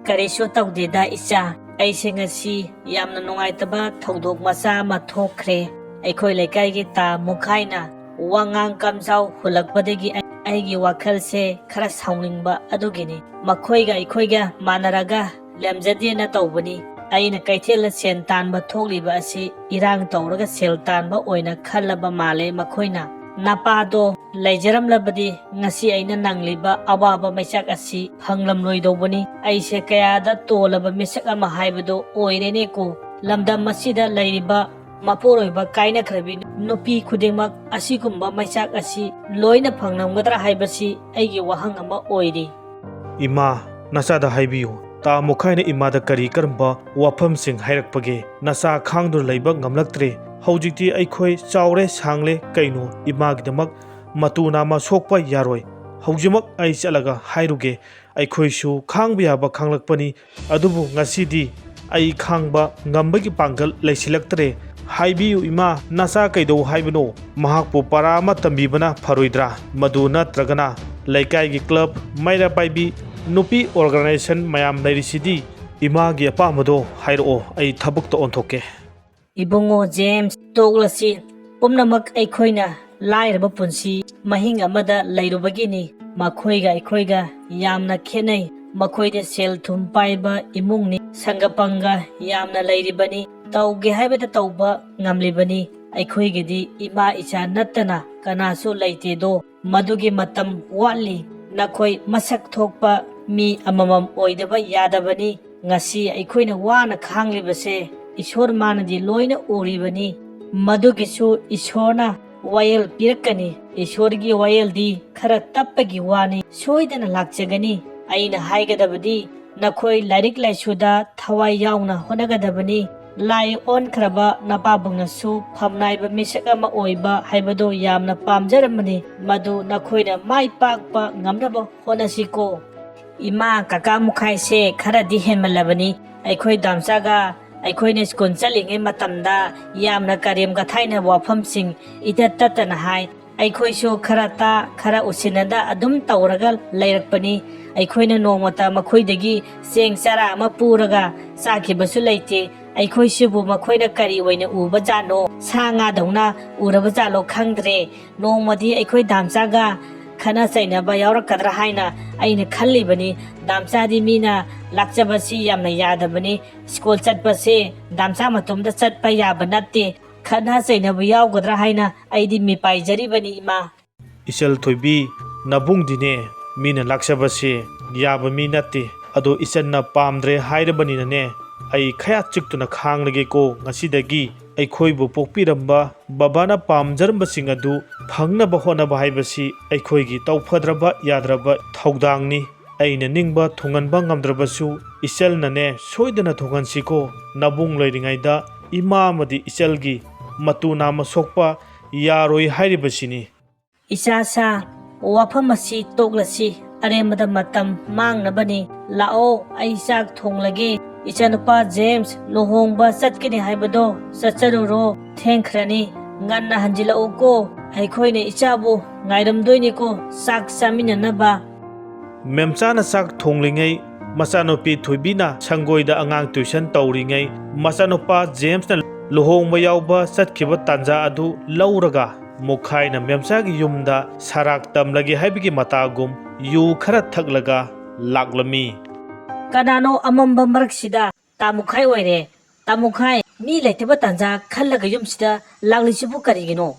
"ꯀꯔꯤꯁꯨ ꯇꯧꯗꯦꯗ ꯏꯆꯥ, ꯑꯩꯁꯦ ꯉꯁꯤ ꯌꯥꯝꯅ ꯅꯨꯡꯉꯥꯏꯇꯕ ꯊꯧꯗꯣꯛ ꯃꯆꯥ ꯑꯃ ꯊꯣꯛꯈ꯭ꯔꯦ꯫ ꯑꯩꯈꯣꯏ ꯂꯩꯀꯥꯏꯒꯤ ꯇꯥ ꯃꯨꯈꯥꯏꯅ ꯋꯥꯉꯥꯡ ꯀꯝꯖꯥꯎ ꯍꯨꯜꯂꯛꯄꯗꯒꯤ ꯑꯩ-, ꯑꯩꯒꯤ ꯋꯥꯈꯜꯁꯦ ꯈꯔ ꯁꯥꯎꯅꯤꯡꯕ ꯑꯗꯨꯒꯤꯅꯤ꯫ ꯃꯈꯣꯏꯒ ꯑꯩꯈꯣꯏꯒ ꯃꯥꯟꯅꯔꯒ ꯂꯦꯝꯖꯗꯦꯅ ꯇꯧꯕꯅꯤ꯫ ꯑꯩꯅ ꯀꯩꯊꯦꯜꯗ ꯁꯦꯟ ꯇꯥꯟꯕ ꯊꯣꯛꯂꯤꯕ ꯑꯁꯤ ꯏꯔꯥꯡ ꯇꯧꯔꯒ ꯁꯦꯜ ꯇꯥꯟꯕ ꯑꯣꯏꯅ ꯈꯜꯂꯕ ꯃꯥꯜꯂꯦ ꯃꯈꯣꯏꯅ꯫ ꯅꯄꯥꯗꯣ ꯂꯩꯖꯔꯝꯂꯕꯗꯤ ꯉꯁꯤ ꯑꯩꯅ ꯅꯪꯂꯤꯕ ꯑꯋꯥꯕ ꯃꯩꯁꯥꯛ ꯑꯁꯤ ꯐꯪꯂꯝꯂꯣꯏꯗꯧꯕꯅꯤ꯫ ꯑꯩꯁꯦ ꯀꯌꯥꯗ ꯇꯣꯜꯂꯕ ꯃꯤꯁꯛ ꯑꯃ ꯍꯥꯏꯕꯗꯣ ꯑꯣꯏꯔꯦꯅꯦꯀꯣ꯫ ꯂꯝꯗꯝ ꯑꯁꯤꯗ ꯂꯩꯔꯤꯕ ꯃꯄꯨꯔꯣꯏꯕ ꯀꯥꯏꯅꯈ꯭ꯔꯕꯤ ꯅꯨꯄꯤ ꯈꯨꯗꯤꯡꯃꯛ ꯑꯁꯤꯒꯨꯝꯕ ꯃꯩꯁꯥꯛ ꯑꯁꯤ ꯂꯣꯏꯅ ꯐꯪꯂꯝꯒꯗ꯭ꯔꯥ ꯍꯥꯏꯕꯁꯤ ꯑꯩꯒꯤ ꯋꯥꯍꯪ ꯑꯃ ꯑꯣꯏꯔꯤ꯫" "ꯏꯃꯥ, ꯅꯆꯥꯗ ꯍꯥꯏꯕꯤꯌꯨ, ꯇꯥ ꯃꯨꯈꯥꯏꯅ ꯏꯃꯥꯗ ꯀꯔꯤ ꯀꯔꯝꯕ ꯋꯥꯐꯝꯁꯤꯡ ꯍꯥꯏꯔꯛꯄꯒꯦ? ꯅꯆꯥ ꯈꯥꯡꯗꯨꯅ ꯂꯩꯕ ꯉꯝꯂꯛꯇ꯭ꯔꯦ꯫ ꯍꯧꯖꯤꯛꯇꯤ ꯑꯩꯈꯣꯏ ꯆꯥꯎꯔꯦ ꯁꯥꯡꯂꯦ, ꯀꯩꯅꯣ ꯏꯃꯥꯒꯤꯗꯃꯛ ꯃꯇꯨ ꯅꯥꯝꯃ ꯁꯣꯛꯄ ꯌꯥꯔꯣꯏ꯫ ꯍꯧꯖꯤꯛꯃꯛ ꯑꯩ ꯆꯠꯂꯒ ꯍꯥꯏꯔꯨꯒꯦ꯫ ꯑꯩꯈꯣꯏꯁꯨ ꯈꯥꯡꯕ ꯌꯥꯕ ꯈꯥꯡꯂꯛꯄꯅꯤ, ꯑꯗꯨꯕꯨ ꯉꯁꯤꯗꯤ ꯑꯩ ꯈꯥꯡꯕ ꯉꯝꯕꯒꯤ ꯄꯥꯡꯒꯜ ꯂꯩꯁꯤꯜꯂꯛꯇ꯭ꯔꯦ꯫ ꯍꯥꯏꯕꯤꯌꯨ ꯏꯃꯥ, ꯅꯆꯥ ꯀꯩꯗꯧ ꯍꯥꯏꯕꯅꯣ? ꯃꯍꯥꯛꯄꯨ ꯄꯔꯥ ꯑꯃ ꯇꯝꯕꯤꯕꯅ ꯐꯔꯣꯏꯗ꯭ꯔꯥ? ꯃꯗꯨ ꯅꯠꯇ꯭ꯔꯒꯅ ꯂꯩꯀꯥꯏꯒꯤ ꯀ꯭ꯂꯕ, ꯃꯩꯔꯥ ꯄꯥꯏꯕꯤ, ꯅꯨꯄꯤ ꯑꯣꯔꯒꯅꯥꯏꯖꯦꯁꯟ ꯃꯌꯥꯝ ꯂꯩꯔꯤꯁꯤꯗꯤ꯫ ꯏꯃꯥꯒꯤ ꯑꯄꯥꯝꯕꯗꯣ ꯍꯥꯏꯔꯛꯑꯣ, ꯑꯩ ꯊꯕꯛꯇ ꯑꯣꯟꯊꯣꯛꯀꯦ꯫" "ꯏꯕꯨꯡꯉꯣ ꯖꯦꯝꯁ, ꯇꯣꯛꯂꯁꯤ꯫ ꯄꯨꯝꯅꯃꯛ ꯑꯩꯈꯣꯏꯅ ꯂꯥꯏꯔꯕ ꯄꯨꯟꯁꯤ ꯃꯍꯤꯡ ꯑꯃꯗ ꯂꯩꯔꯨꯕꯒꯤꯅꯤ꯫ ꯃꯈꯣꯏꯒ ꯑꯩꯈꯣꯏꯒ ꯌꯥꯝꯅ ꯈꯦꯠꯅꯩ꯫ ꯃꯈꯣꯏꯗꯤ ꯁꯦꯜ ꯊꯨꯝ ꯄꯥꯏꯕ ꯏꯃꯨꯡꯅꯤ, ꯁꯪꯒ ꯄꯪꯒ ꯌꯥꯝꯅ ꯂꯩꯔꯤꯕꯅꯤ, ꯇꯧꯒꯦ ꯍꯥꯏꯕꯗ ꯇꯧꯕ ꯉꯝꯂꯤꯕꯅꯤ꯫ ꯑꯩꯈꯣꯏꯒꯤꯗꯤ ꯏꯃꯥ ꯏꯆꯥ ꯅꯠꯇꯅ ꯀꯅꯥꯁꯨ ꯂꯩꯇꯦꯗꯣ꯫ ꯃꯗꯨꯒꯤ ꯃꯇꯝ ꯋꯥꯠꯂꯤ꯫ ꯅꯈꯣꯏ ꯃꯁꯛ ꯊꯣꯛꯄ ꯃꯤ ꯑꯃꯃꯝ ꯑꯣꯏꯗꯕ ꯌꯥꯗꯕꯅꯤ꯫ ꯉꯁꯤ ꯑꯩꯈꯣꯏꯅ ꯋꯥꯅ ꯈꯥꯡꯂꯤꯕꯁꯦ ꯏꯁꯣꯔ ꯃꯥꯅꯗꯤ ꯂꯣꯏꯅ ꯎꯔꯤꯕꯅꯤ꯫ ꯃꯗꯨꯒꯤꯁꯨ ꯏꯁꯣꯔꯅ ꯋꯥꯌꯦꯜ ꯄꯤꯔꯛꯀꯅꯤ꯫ ꯏꯁꯣꯔꯒꯤ ꯋꯥꯌꯦꯜꯗꯤ ꯈꯔ ꯇꯞꯄꯒꯤ ꯋꯥꯅꯤ, ꯁꯣꯏꯗꯅ ꯂꯥꯛꯆꯒꯅꯤ꯫ ꯑꯩꯅ ꯍꯥꯏꯒꯗꯕꯗꯤ ꯅꯈꯣꯏ ꯂꯥꯏꯔꯤꯛ ꯂꯥꯏꯁꯨꯗ ꯊꯋꯥꯏ ꯌꯥꯎꯅ ꯍꯣꯠꯅꯒꯗꯕꯅꯤ꯫ ꯂꯥꯏ ꯑꯣꯟꯈ꯭ꯔꯕ ꯅꯄꯥꯕꯨꯡꯅꯁꯨ ꯐꯝꯅꯥꯏꯕ ꯃꯤꯁꯛ ꯑꯃ ꯑꯣꯏꯕ ꯍꯥꯏꯕꯗꯨ ꯌꯥꯝꯅ ꯄꯥꯝꯖꯔꯝꯕꯅꯤ꯫ ꯃꯗꯨ ꯅꯈꯣꯏꯅ ꯃꯥꯏ ꯄꯥꯛꯄ ꯉꯝꯅꯕ ꯍꯣꯠꯅꯁꯤꯀꯣ꯫" "ꯏꯃꯥ, ꯀꯀꯥ ꯃꯨꯈꯥꯏꯁꯦ ꯈꯔꯗꯤ ꯍꯦꯟꯃꯜꯂꯕꯅꯤ꯫ ꯑꯩꯈꯣꯏ ꯗꯥꯝꯆꯥꯒ ꯑꯩꯈꯣꯏꯅ ꯁ꯭ꯀꯨꯜ ꯆꯠꯂꯤꯉꯩ ꯃꯇꯝꯗ ꯌꯥꯝꯅ ꯀꯔꯦꯝ ꯀꯊꯥꯏꯅꯕ ꯋꯥꯐꯝꯁꯤꯡ ꯏꯇꯠ ꯇꯠꯇꯅ ꯍꯥꯏ꯫ ꯑꯩꯈꯣꯏꯁꯨ ꯈꯔ ꯇꯥ, ꯈꯔ ꯎꯁꯤꯟꯅꯗ ꯑꯗꯨꯝ ꯇꯧꯔꯒ ꯂꯩꯔꯛꯄꯅꯤ꯫ ꯑꯩꯈꯣꯏꯅ ꯅꯣꯡꯃꯇ ꯃꯈꯣꯏꯗꯒꯤ ꯆꯦꯡ ꯆꯔꯥ ꯑꯃ ꯄꯨꯔꯒ ꯆꯥꯈꯤꯕꯁꯨ ꯂꯩꯇꯦ꯫ ꯑꯩꯈꯣꯏꯁꯤꯕꯨ ꯃꯈꯣꯏꯅ ꯀꯔꯤ ꯑꯣꯏꯅ ꯎꯕꯖꯥꯠꯅꯣ? ꯁꯥ ꯉꯥꯗꯧꯅ ꯎꯔꯕꯖꯥꯠꯂꯣ ꯈꯪꯗ꯭ꯔꯦ꯫ ꯅꯣꯡꯃꯗꯤ ꯑꯩꯈꯣꯏ ꯗꯥꯝꯆꯥꯒ ꯈꯠꯅ ꯆꯩꯅꯕ ꯌꯥꯎꯔꯛꯀꯗ꯭ꯔꯥ ꯍꯥꯏꯅ ꯑꯩꯅ ꯈꯜꯂꯤꯕꯅꯤ꯫ ꯗꯥꯝꯆꯥꯗꯤ ꯃꯤꯅ ꯂꯥꯛꯆꯕꯁꯤ ꯌꯥꯝꯅ ꯌꯥꯗꯕꯅꯤ꯫ ꯁ꯭ꯀꯨꯜ ꯆꯠꯄꯁꯦ ꯗꯥꯝꯆꯥ ꯃꯇꯣꯝꯇ ꯆꯠꯄ ꯌꯥꯕ ꯅꯠꯇꯦ꯫ ꯈꯠꯅ ꯆꯩꯅꯕ ꯌꯥꯎꯒꯗ꯭ꯔꯥ ꯍꯥꯏꯅ ꯑꯩꯗꯤ ꯃꯤꯄꯥꯏꯖꯔꯤꯕꯅꯤ, ꯏꯃꯥ꯫" "ꯏꯆꯜ ꯊꯣꯏꯕꯤ, ꯅꯕꯨꯡꯗꯤꯅꯦ ꯃꯤꯅ ꯂꯥꯛꯆꯕꯁꯦ ꯌꯥꯕ ꯃꯤ ꯅꯠꯇꯦ꯫ ꯑꯗꯣ ꯏꯆꯟꯅ ꯄꯥꯝꯗ꯭ꯔꯦ ꯍꯥꯏꯔꯕꯅꯤꯅꯅꯦ, ꯑꯩ ꯈꯌꯥ ꯆꯤꯛꯇꯨꯅ ꯈꯥꯡꯂꯒꯦꯀꯣ꯫ ꯉꯁꯤꯗꯒꯤ ꯑꯩꯈꯣꯏꯕꯨ ꯄꯣꯛꯄꯤꯔꯝꯕ ꯕꯕꯥꯅ ꯄꯥꯝꯖꯔꯝꯕꯁꯤꯡ ꯑꯗꯨ ꯐꯪꯅꯕ ꯍꯣꯠꯅꯕ ꯍꯥꯏꯕꯁꯤ ꯑꯩꯈꯣꯏꯒꯤ ꯇꯧꯐꯗ꯭ꯔꯕ ꯌꯥꯗ꯭ꯔꯕ ꯊꯧꯗꯥꯡꯅꯤ꯫ ꯑꯩꯅ ꯅꯤꯡꯕ ꯊꯨꯡꯍꯟꯕ ꯉꯝꯗ꯭ꯔꯕꯁꯨ ꯏꯆꯜꯅꯅꯦ ꯁꯣꯏꯗꯅ ꯊꯨꯡꯍꯟꯁꯤꯀꯣ꯫ ꯅꯕꯨꯡ ꯂꯩꯔꯤꯉꯩꯗ ꯏꯃꯥ ꯑꯃꯗꯤ ꯏꯆꯜꯒꯤ ꯃꯇꯨ ꯅꯥꯝꯃ ꯁꯣꯛꯄ ꯌꯥꯔꯣꯏ ꯍꯥꯏꯔꯤꯕꯁꯤꯅꯤ꯫" "ꯏꯆꯥꯁꯥ, ꯋꯥꯐꯝ ꯑꯁꯤ ꯇꯣꯛꯂꯁꯤ꯫ ꯑꯔꯦꯝꯕꯗ ꯃꯇꯝ ꯃꯥꯡꯅꯕꯅꯤ꯫ ꯂꯥꯛꯑꯣ, ꯑꯩ ꯆꯥꯛ ꯊꯣꯡꯂꯒꯦ꯫ ꯏꯆꯥꯅꯨꯄꯥ ꯖꯦꯝꯁ ꯂꯨꯍꯣꯡꯕ ꯆꯠꯀꯅꯤ ꯍꯥꯏꯕꯗꯣ ꯆꯠꯆꯔꯨꯔꯣ꯫ ꯊꯦꯡꯈ꯭ꯔꯅꯤ꯫ ꯉꯟꯅ ꯍꯟꯖꯤꯜꯂꯛꯎꯀꯣ꯫ ꯑꯩꯈꯣꯏꯅ ꯏꯆꯥꯕꯨ ꯉꯥꯏꯔꯝꯗꯣꯏꯅꯤꯀꯣ, ꯆꯥꯛ ꯆꯥꯃꯤꯟꯅꯅꯕ꯫" ꯃꯦꯝꯆꯥꯅ ꯆꯥꯛ ꯊꯣꯡꯂꯤꯉꯩ, ꯃꯆꯥꯅꯨꯄꯤ ꯊꯣꯏꯕꯤꯅ ꯁꯪꯒꯣꯏꯗ ꯑꯉꯥꯡ ꯇ꯭ꯌꯨꯁꯟ ꯇꯧꯔꯤꯉꯩ, ꯃꯆꯥꯅꯨꯄꯥ ꯖꯦꯝꯁꯅ ꯂꯨꯍꯣꯡꯕ ꯌꯥꯎꯕ ꯆꯠꯈꯤꯕ ꯇꯥꯟꯖꯥ ꯑꯗꯨ ꯂꯧꯔꯒ ꯃꯨꯈꯥꯏꯅ ꯃꯦꯝꯆꯥꯒꯤ ꯌꯨꯝꯗ ꯁꯔꯥꯛ ꯇꯝꯂꯒꯦ ꯍꯥꯏꯕꯒꯤ ꯃꯇꯥꯒꯨꯝ ꯌꯨ ꯈꯔ ꯊꯛꯂꯒ ꯂꯥꯛꯂꯝꯃꯤ꯫ "ꯀꯅꯥꯅꯣ ꯑꯃꯝꯕ ꯃꯔꯛꯁꯤꯗ? ꯇꯥꯃꯨꯈꯥꯏ ꯑꯣꯏꯔꯦ꯫ ꯇꯥꯃꯨꯈꯥꯏ, ꯃꯤ ꯂꯩꯇꯕ ꯇꯥꯟꯖꯥ ꯈꯜꯂꯒ ꯌꯨꯝꯁꯤꯗ ꯂꯥꯛꯂꯤꯁꯤꯕꯨ ꯀꯔꯤꯒꯤꯅꯣ?"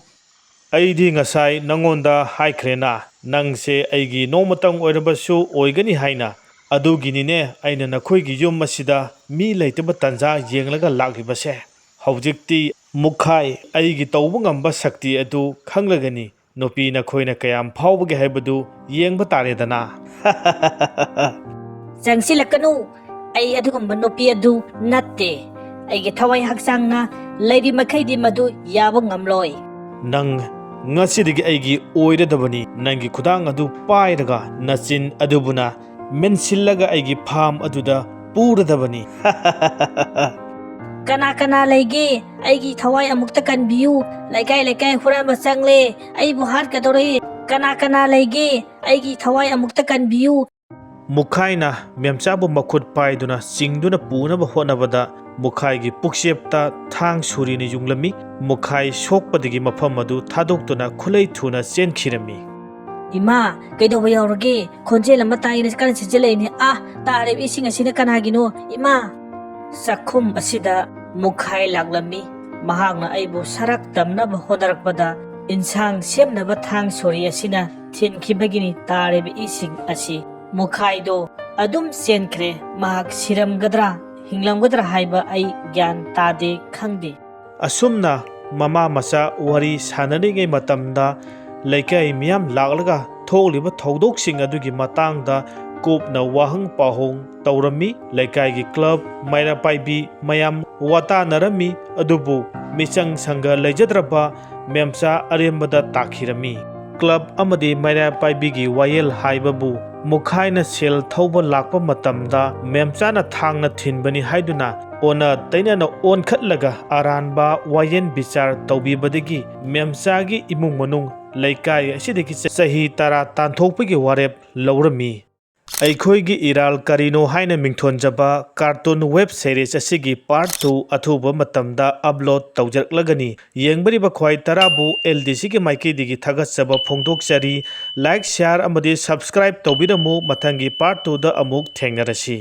"ꯑꯩꯗꯤ ꯉꯁꯥꯏ ꯅꯪꯉꯣꯟꯗ ꯍꯥꯏꯈ꯭ꯔꯦꯅ, ꯅꯪꯁꯦ ꯑꯩꯒꯤ ꯅꯣꯡꯃꯇꯪ ꯑꯣꯏꯔꯕꯁꯨ ꯑꯣꯏꯒꯅꯤ ꯍꯥꯏꯅ꯫ ꯑꯗꯨꯒꯤꯅꯤꯅꯦ ꯑꯩꯅ ꯅꯈꯣꯏꯒꯤ ꯌꯨꯝ ꯑꯁꯤꯗ ꯃꯤ ꯂꯩꯇꯕ ꯇꯥꯟꯖꯥ ꯌꯦꯡꯂꯒ ꯂꯥꯛꯂꯤꯕꯁꯦ꯫ ꯍꯧꯖꯤꯛꯇꯤ ꯃꯨꯈꯥꯏ ꯑꯩꯒꯤ ꯇꯧꯕ ꯉꯝꯕ ꯁꯛꯇꯤ ꯑꯗꯨ ꯈꯪꯂꯒꯅꯤ꯫ ꯅꯨꯄꯤ ꯅꯈꯣꯏꯅ ꯀꯌꯥꯝ ꯐꯥꯎꯕꯒꯦ ꯍꯥꯏꯕꯗꯨ ꯌꯦꯡꯕ ꯇꯥꯔꯦꯗꯅ꯫" "ꯆꯪꯁꯤꯜꯂꯛꯀꯅꯨ꯫ ꯑꯩ ꯑꯗꯨꯒꯨꯝꯕ ꯅꯨꯄꯤ ꯑꯗꯨ ꯅꯠꯇꯦ꯫ ꯑꯩꯒꯤ ꯊꯋꯥꯏ ꯍꯛꯆꯥꯡꯅ ꯂꯩꯔꯤ ꯃꯈꯩꯗꯤ ꯃꯗꯨ ꯌꯥꯕ ꯉꯝꯂꯣꯏ꯫" "ꯅꯪ ꯉꯁꯤꯗꯒꯤ ꯑꯩꯒꯤ ꯑꯣꯏꯔꯗꯕꯅꯤ꯫ ꯅꯪꯒꯤ ꯈꯨꯗꯥꯡ ꯑꯗꯨ ꯄꯥꯏꯔꯒ ꯅꯆꯤꯟ ꯑꯗꯨꯕꯨꯅ ꯃꯦꯟꯁꯤꯜꯂꯒ ꯑꯩꯒꯤ ꯐꯥꯝ ꯑꯗꯨꯗ ꯄꯨꯔꯗꯕꯅꯤ꯫ ꯀꯅꯥ ꯀꯅꯥ ꯂꯩꯒꯦ? ꯑꯩꯒꯤ ꯊꯋꯥꯏ ꯑꯃꯨꯛꯇ ꯀꯟꯕꯤꯌꯨ꯫ ꯂꯩꯀꯥꯏ ꯂꯩꯀꯥꯏ ꯍꯨꯔꯥꯟꯕ ꯆꯪꯂꯦ꯫ ꯑꯩꯕꯨ ꯍꯥꯠꯀꯗꯧꯔꯦ꯫ ꯀꯅꯥ ꯀꯅꯥ ꯂꯩꯒꯦ? ꯑꯩꯒꯤ ꯊꯋꯥꯏ ꯑꯃꯨꯛꯇ ꯀꯟꯕꯤꯌꯨ꯫ ꯃꯨꯈꯥꯏꯅ ꯃꯦꯝꯆꯥꯕꯨ ꯃꯈꯨꯠ ꯄꯥꯏꯗꯨꯅ ꯆꯤꯡꯗꯨꯅ ꯄꯨꯅꯕ ꯍꯣꯠꯅꯕꯗ ꯃꯨꯈꯥꯏꯒꯤ ꯄꯨꯛꯆꯦꯞꯇ ꯊꯥꯡ ꯁꯨꯔꯤꯅ ꯌꯨꯡꯂꯝꯃꯤ꯫ ꯃꯨꯈꯥꯏ ꯁꯣꯛꯄꯗꯒꯤ ꯃꯐꯝ ꯑꯗꯨ ꯊꯥꯗꯣꯛꯇꯨꯅ ꯈꯨꯂꯩ ꯊꯨꯅ ꯆꯦꯟꯈꯤꯔꯝꯃꯤ꯫ ꯏꯃꯥ, ꯀꯩꯗꯧꯕ ꯌꯥꯎꯔꯒꯦ? ꯈꯣꯟꯖꯦꯜ ꯑꯃ ꯇꯥꯏꯅ ꯀꯟꯅ ꯆꯦꯟꯁꯤꯜꯂꯛꯏꯅꯦ꯫ ꯑꯥ, ꯇꯥꯔꯤꯕ ꯏꯁꯤꯡ ꯑꯁꯤꯅ ꯀꯅꯥꯒꯤꯅꯣ? ꯏꯃꯥ! ꯆꯥꯛꯈꯨꯝ ꯑꯁꯤꯗ ꯃꯨꯈꯥꯏ ꯂꯥꯛꯂꯝꯃꯤ꯫ ꯃꯍꯥꯛꯅ ꯑꯩꯕꯨ ꯁꯔꯛ ꯇꯝꯅꯕ ꯍꯣꯠꯅꯔꯛꯄꯗ ꯏꯟꯁꯥꯡ ꯁꯦꯝꯅꯕ ꯊꯥꯡ ꯁꯣꯔꯤ ꯑꯁꯤꯅ ꯊꯤꯟꯈꯤꯕꯒꯤꯅꯤ ꯇꯥꯔꯤꯕ ꯏꯁꯤꯡ ꯑꯁꯤ꯫ ꯃꯨꯈꯥꯏꯗꯣ ꯑꯗꯨꯝ ꯆꯦꯟꯈ꯭ꯔꯦ꯫ ꯃꯍꯥꯛ ꯁꯤꯔꯝꯒꯗ꯭ꯔꯥ ꯍꯤꯡꯂꯝꯒꯗ꯭ꯔꯥ ꯍꯥꯏꯕ ꯑꯩ ꯒ꯭ꯌꯥꯟ ꯇꯥꯗꯦ, ꯈꯪꯗꯦ꯫ ꯑꯁꯨꯝꯅ ꯃꯃꯥ ꯃꯆꯥ ꯋꯥꯔꯤ ꯁꯥꯟꯅꯔꯤꯉꯩ ꯃꯇꯝꯗ ꯂꯩꯀꯥꯏ ꯃꯤꯌꯥꯝ ꯂꯥꯛꯂꯒ ꯊꯣꯛꯂꯤꯕ ꯊꯧꯗꯣꯛꯁꯤꯡ ꯑꯗꯨꯒꯤ ꯃꯇꯥꯡꯗ ꯀꯨꯞꯅ ꯋꯥꯍꯪ ꯄꯥꯎꯍꯪ ꯇꯧꯔꯝꯃꯤ꯫ ꯂꯩꯀꯥꯏꯒꯤ ꯀ꯭ꯂꯕ, ꯃꯩꯔꯥ ꯄꯥꯏꯕꯤ ꯃꯌꯥꯝ ꯋꯥꯇꯥꯅꯔꯝꯃꯤ꯫ ꯑꯗꯨꯕꯨ ꯃꯤꯆꯪ ꯁꯪꯒ ꯂꯩꯖꯗ꯭ꯔꯕ ꯃꯦꯝꯆꯥ ꯑꯔꯦꯝꯕꯗ ꯇꯥꯈꯤꯔꯝꯃꯤ꯫ ꯀ꯭ꯂꯕ ꯑꯃꯗꯤ ꯃꯩꯔꯥ ꯄꯥꯏꯕꯤꯒꯤ ꯋꯥꯌꯦꯜ ꯍꯥꯏꯕꯕꯨ ꯃꯨꯈꯥꯏꯅ ꯁꯦꯜ ꯊꯧꯕ ꯂꯥꯛꯄ ꯃꯇꯝꯗ ꯃꯦꯝꯆꯥꯅ ꯊꯥꯡꯅ ꯊꯤꯟꯕꯅꯤ ꯍꯥꯏꯗꯨꯅ ꯑꯣꯟꯅ ꯇꯩꯅꯅ ꯑꯣꯟꯈꯠꯂꯒ ꯑꯔꯥꯟꯕ ꯋꯥꯌꯦꯜ ꯕꯤꯆꯥꯔ ꯇꯧꯕꯤꯕꯗꯒꯤ ꯃꯦꯝꯆꯥꯒꯤ ꯏꯃꯨꯡ ꯃꯅꯨꯡ ꯂꯩꯀꯥꯏ ꯑꯁꯤꯗꯒꯤ ꯆꯍꯤ ꯇꯔꯥ ꯇꯥꯟꯊꯣꯛꯄꯒꯤ ꯋꯥꯔꯦꯞ ꯂꯧꯔꯝꯃꯤ꯫ ꯑꯩꯈꯣꯏꯒꯤ ꯏꯔꯥꯜ ꯀꯔꯤꯅꯣ ꯍꯥꯏꯅ ꯃꯤꯡꯊꯣꯟꯖꯕ ꯀꯥꯔꯇꯨꯟ ꯋꯦꯕ ꯁꯦꯔꯤꯁ ꯑꯁꯤꯒꯤ ꯄꯥꯔꯠ ꯇꯨ ꯑꯊꯨꯕ ꯃꯇꯝꯗ ꯑꯞꯂꯣꯗ ꯇꯧꯖꯔꯛꯂꯒꯅꯤ꯫ ꯌꯦꯡꯕꯤꯔꯤꯕ ꯈ꯭ꯋꯥꯏ ꯇꯔꯥꯕꯨ ꯑꯦꯜ ꯗꯤ ꯁꯤꯒꯤ ꯃꯥꯏꯀꯩꯗꯒꯤ ꯊꯥꯒꯠꯆꯕ ꯐꯣꯡꯗꯣꯛꯆꯔꯤ꯫ ꯂꯥꯏꯛ, ꯁꯤꯌꯥꯔ ꯑꯃꯗꯤ ꯁꯕꯁꯀ꯭ꯔꯥꯏꯕ ꯇꯧꯕꯤꯔꯝꯃꯨ꯫ ꯃꯊꯪꯒꯤ ꯄꯥꯔꯠ ꯇꯨꯗ ꯑꯃꯨꯛ ꯊꯦꯡꯅꯔꯁꯤ꯫